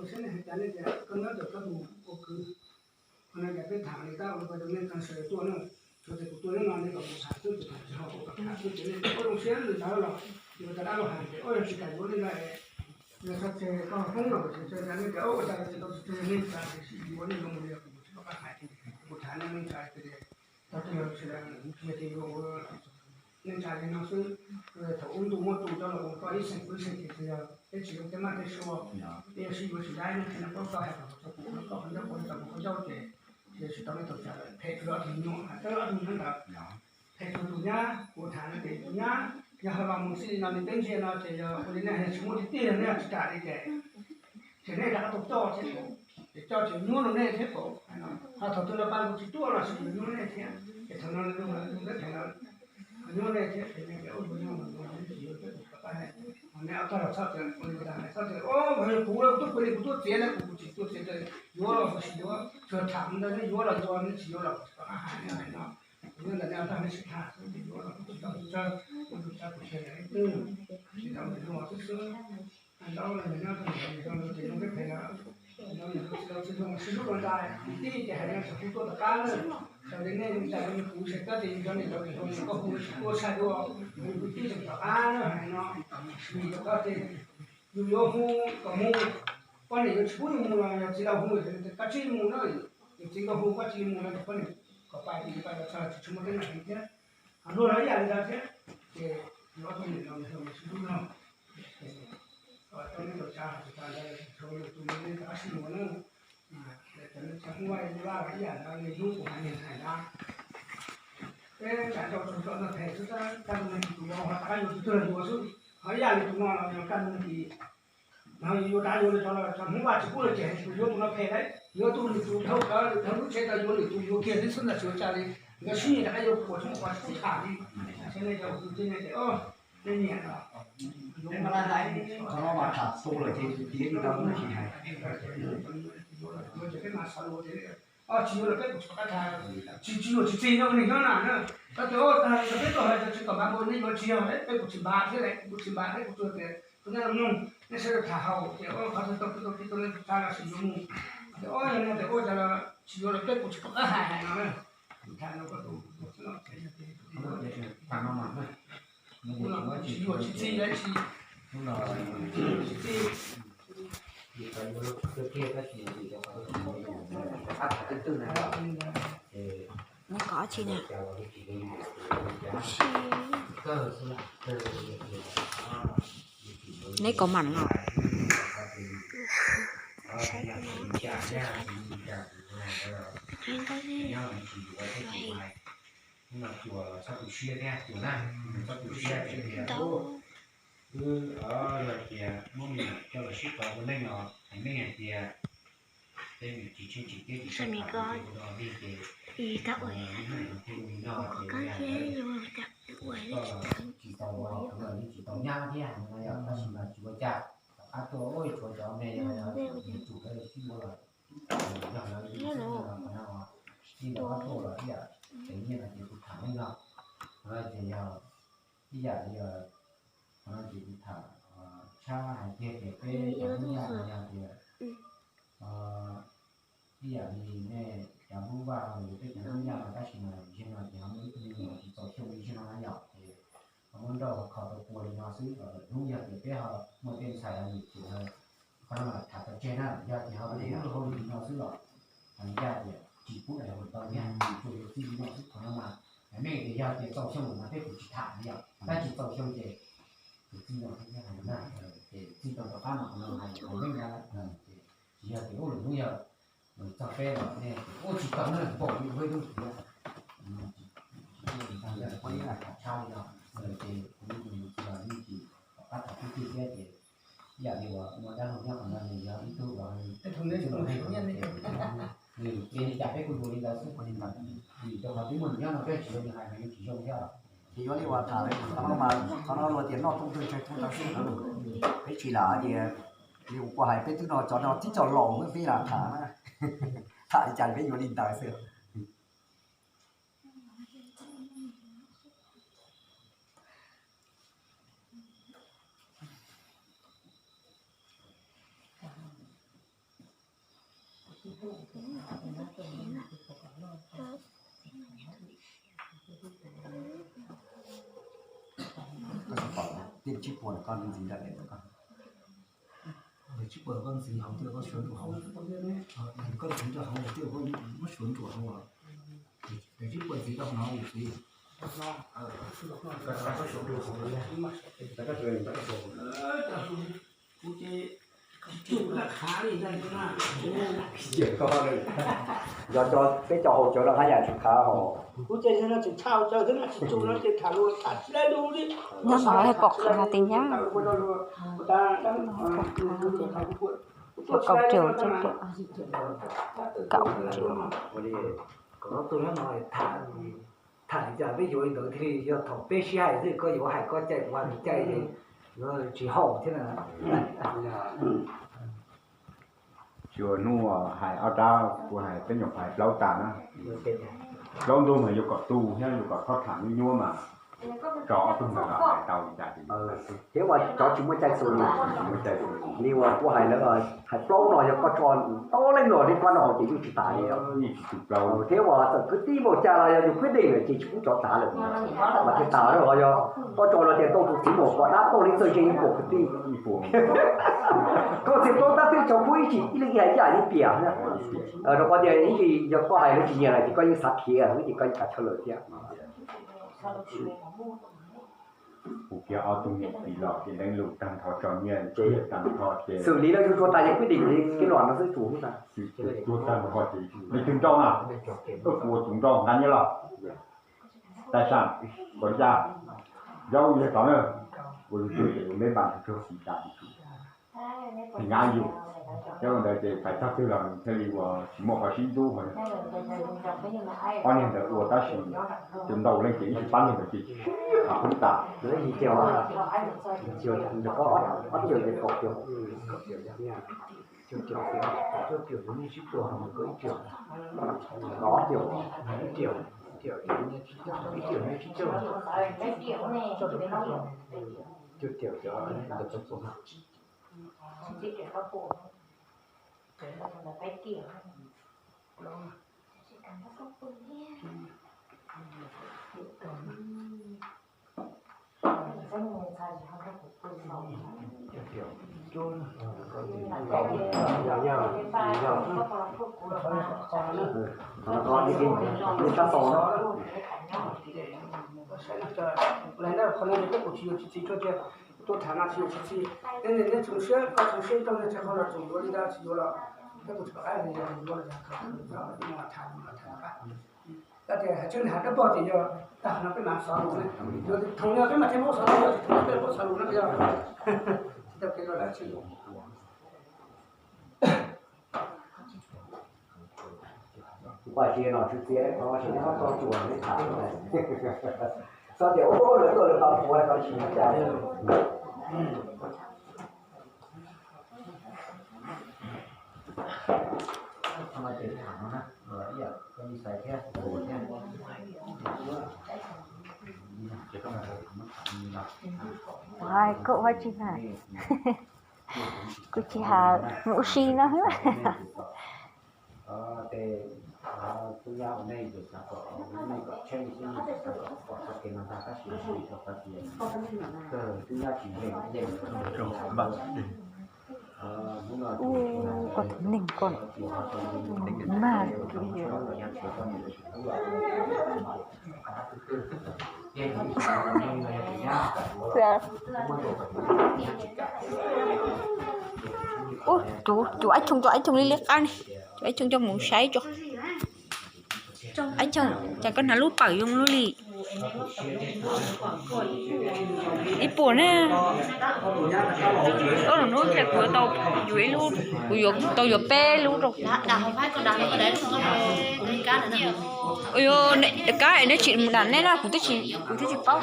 Saib nej hais cas nej tias koj nyob ces koj mus ua kwv, qhov no ces peb tham li tab ua rau nej txog sawv daws tuaj na. Tsuav tias kuv tuaj nyob no nej kom kuv tham xwb ces tham tsis haum, kuv tham xwb ces nej ua zoo siab lwm zaus los yuav tas dab los hais tias ua yog tsis kam yuav nej no es yog txog tseg koj hoob los tsis tseg cas nej tias ua cas tsis tau tsis tseg nej tsa tias sib yuav nej zoo li kuv tsis pom qab hais, kuv tham nej nej tsa tias tau twg los tsis qhia tias yuav ua nej tsa li no xwb. Thaum ub ntuj muab tus coj los ua koj ib xeem ib xeem ces yog peb tsis zoo tej maj tej sua, peb yuav sib yuav tsis dai nej qhia no koj hais kom txog kuv koj qhov ncauj kuv txog kuv qhov ncauj ces tsis tau nej tau tsa lawm phem tsuas ob tug nyuam hais tau ob tug nyuam ntawd. Phem tsuas tus nyab kuv tham no ces tus nyab yog ho los mus xij li no nws peb ntsia no ces yog ua li nej hais tsis muaj tiag tiag nej tsis kam li ces ces nej rov qab tau coj thiab, ces coj ces nyuaj rau nej thiab. Ho thaum twg los pab kuv tsis tuaj los sis nyuaj nej thiab, ces thaum no zoo peb phem no nyuaj nej thiab ces nej tias ua yuav nyuaj mas nyuaj nej tsis yuav peb kuv pab hais. Ho nej ob tog los txhob tias ua li tas txhob tias o yog kuv kuv tuaj pw li kuv tuaj txiav na kuv kuv tsis tuaj txiav tias yuav los kuv tsis yuav tsuas tham ntawd nej yuav los yuav nej tsis yuav los kuv tsis pab hais nej hais no. Kuv nyob ntawm nej ob tog nej sib tham xwb ces yuav los kuv tsis tau tsawg, kuv tsis tau kuv tsis hais ib tug, tsis tau ntawm no xwb xwb. Ntaub los nyob rau nram nws zoo ces zoo peb phem no, ntaub nws zoo tsis tau tsis zoo sib hlub rau ntxa, tib ces hais no tsis hlub tuaj tom qab na. Raws li nej ntsa kuv tsis tab tes yus cov niam laus niam hluas koj hu tsis tuaj tshaj dua, yus kwv tij tseem tom qab na hais no. Vim rau qhov tias yus yuav hu kom mus, poj niam yuav tsis pub yus mus los yog txiv laus hu koj tsis mus na, yus txiv nkawd hu koj tsis mus no ces poj niam kom pais ces yus pais los txog tsis tshua muaj teeb meem heev thiab. Luag los ib yam li ntawd thiab, ces yus ob tug niam laus niam hluas sib hlub no, tau nej tau tsa tsis tas ntawd tsuav lwm tus li nej rov qab sib yuav na. Cov nej tsa Hmoob Vaj Laj los ib yam ntawd li hnub kuv hais niag hais ntawd, peb nram nraud tsuas tso ntawd phem xwb, kaj ntug me ntsis tus yuav ho rov qab yuav tus twg los yuav xwb. Ho ib yam li tus no los yog kaj ntug me ntsis no yuav rov qab yuav li cov los cov Hmoob Vaj tsis pub los ces hais tias yuav tus no phem lauj, yuav tus lwm tus dhau plaws lwm dhau lub tsev tau yuav lwm tus yuav kiag xwb xwb ntag tsis ua cas li. Nkawd sib nyiam rov qab yuav puas txhob muaj qhov tsis pub tham li. Saib nej cov tus twg nej tias o nej nyiam los yuav mus. Qhov no mas tham xaus lawm ces tiav li tau mus tsis hais. Yuav ces peb mas xav luag tias o tsis yuav los peb kuj tsis pom qab tham, tsis tsis yuav tsis txi no niag nyob na na. Tau tias o tag peb tuaj hais tias tsis kom npam npaum nej yuav tsis yog peb kuj tsis npam thiab, kuj tsis npam thiab, kuv tsuas tias tus nej mloog nej sawv daws tham haus ces o qhov twg tau twg tau twg tau nej tsa los sim yuav mus. Tias o yog no tias ua cas los tsis yuav los peb kuj tsis pom qab hais hais no na. Tham no ko tus tsis yuav tsis txi dab tsi, tsis yuav tsis txi. Neb kov tsi na? Neb kov mam no. Wb yog tias muab me nyuam coj los sib tov ua neej no, hais neej hais tias tej me tsis tsheej tsis teb tsis tau tham ua dog dig ces ib hnub no ces ua yam ntawd, tsis tau ua los yeej tsis tau nyab thiab no yog tab sis mas tsis ua cas. Tom qab tuaj ua tshuav cov me yog tsum sib ua los yog lawv li xwb no, qhov no ib yam tuaj los ib yam tsev nyiaj no ces kuv tham neej no, qhov no ces yog ib yam li qhov no ces kuv tham tshab hais kiag tias peb cov Hmoob Nyab no yog tias ib yam li nej cov Hmoob Vaj los yog peb cov Hmoob Nyab no tab sis mas yog no ces ho muaj ib tug me nyuam tsis txaus xyoo li no na yom, ces ho muab nrauj ho kho tau pua li no xwb los lwm hnub yog tias peb ho muaj tej ntxhais ho yuav tsum, qhov no mas tham tau tseg na, yog tias ho ua hnub hauj lwm li no xwb los ncaj tias tsis pub daim hauv tau yog tsis txij li no xwb. Qhov no mas nej tias yog tias txaus xyoo mas peb kuj tsis tham li yom, tab tsis txaus xyoo ces kuj txij no thiab hais na, ces txij tau rov qab mas qhov no hais hauv neej na, ces tsis yog tias ua lwm hnub yog txog peb los nej ua tsis tau na, npaum li ua ib hnub tias tsis ua li ntag, yog tham tshab li no ces kuv yeej tsis los yeej tsis rov qab tham tib txij thiab ces ib yam li uas muaj dab laug nyob qhov no nws yog ib tug uas nws tsis los neej, nws cia li cas peb kuj yuav li ntawd xwb, ua li ntawd. Vim rau qhov twb muaj nws nyob no peb tsis yuav nws hais nws yeej tsis zoo thiab. Ces yuav li uas tham qhov no mas qhov no luag tias noj tooj twg tseg tooj ntawd xwb. Peb tsis lam tias li uas koj hais peb twb no cov no tib co laus peb lam tham, tham li cas peb yuav li ntawd xwb. Koj xav pom tiaj tsib puas koj ntxiv nram lem koj. Tiaj tsib puas koj ntxiv hauv tiaj koj suav nruas hauv. Koj ntxiv rau hauv tiaj koj muab suav nruas hauv. Tiaj tsib puas ntxiv rau hauv no ntxiv. Yog peb cov haus cawv no haj yam tsis khav hos. Nyob no pom qhov tias nyab. Kaum triệu, kaum triệu. Tham li cas peb yuav li ntawd thiaj li yog thaum peb sib hais xwb, koj yuav hais koj cai kuv hais kuv cai, yuav tsis haum thiab na. Tsis ua hnub hais ob rab, kuv hais peb nyuam qhuav hais plaub tas na. Plaub ntug mas yuav kom tu thiab yuav kom thob tham nyuaj nyuaj mas tso ob tug ntawd los hais tau li cas. Thiab mas cov tsis muaj cai xwm, li uas kuv hais lawv hais plaub no yog koj tso tau leej los li kuab no ces yeej tsis tas li. Thiab uas txawm kwv tij npaum cas los yog yus kwv deem lawm ces tsis pub cov tav lawm. Mas thiaj tas lawm los yog koj tso los tias tau tus txiv mus kom dab tau li txawj ze ib puas kwv tij. Koj txiv plaub tab twb tso pub ib tsis ib leeg ib hais ib yam li piam. Rau qhov tias ib tsis yog koj hais lawv tsis nyiam lawm ces koj yeej xav khiav, ces koj yeej xav chaw lawm thiab. Kuv kiag ob tug niam txiv los ces leej lus tag nrho tso nyiaj tag nrho ces xwm li lawv yug tsuag tas ces kwv deem li kev luam no xwb tus hnub tas. Xwm tsuag tag nrho ces leej twg nrauj na, koj ua tus nrauj nqa nyiaj los. Taj sam, koj yaj, zaub yog tod na, ua yus tsuag ces ua npeb npas tsuag tsuag xis tas. Nqa yus, cov ntawd ces fais txog twg los thiaj li ua tsis muaj qhov sib ntub. Ob niag ntawd ua tab sis tus ntau leej ces ib tsis pab niag ntawd ces sib qhov poob tas. Lawv na, qhov no ces peb kuj tsis yuav tsis txi, tuaj tham no tsis yuav tsis txi. Neb txhoov siab, koj txhoov siab, tau nyiaj tsis qhov los txhoov yuav li ntawd tsis yuav los, peb kuj tsis pom qab yuav los tham, tham qab. Tab tias hais tseeb hais dab pog ces yog tag no peb mam xav lus na. Yuav thaum no peb mam thiaj paub xav lus, yog tsis thaum no peb paub xav lus na yog. Tsis tau kev los lawm tsis. Kuv pais tsis no tsis txiav qhov tsis tau txog tsuas neb tham. Txog tias ua lawv tuaj lawv tau qhuav tau tsis cas. Ua koj ua tsis na. Kuv tsis hais mus ua si no. Ua koj tus neeg koj mag. Ub, tus, tus Ab Choo, tus Ab Choo li liab qab ne, tus Ab Choo coj mus saib tso. Ab Choo, cas koj hnav lub pawg zoo luaj li. Ib puas na. Ob lub hnub ces kuv tau yuav ib lub, kuv yuav tau yuav peb lub rau kuv. Ua yog kab neb tsis mus dam neb na, kuv twb tsis, kuv twb tsis paub.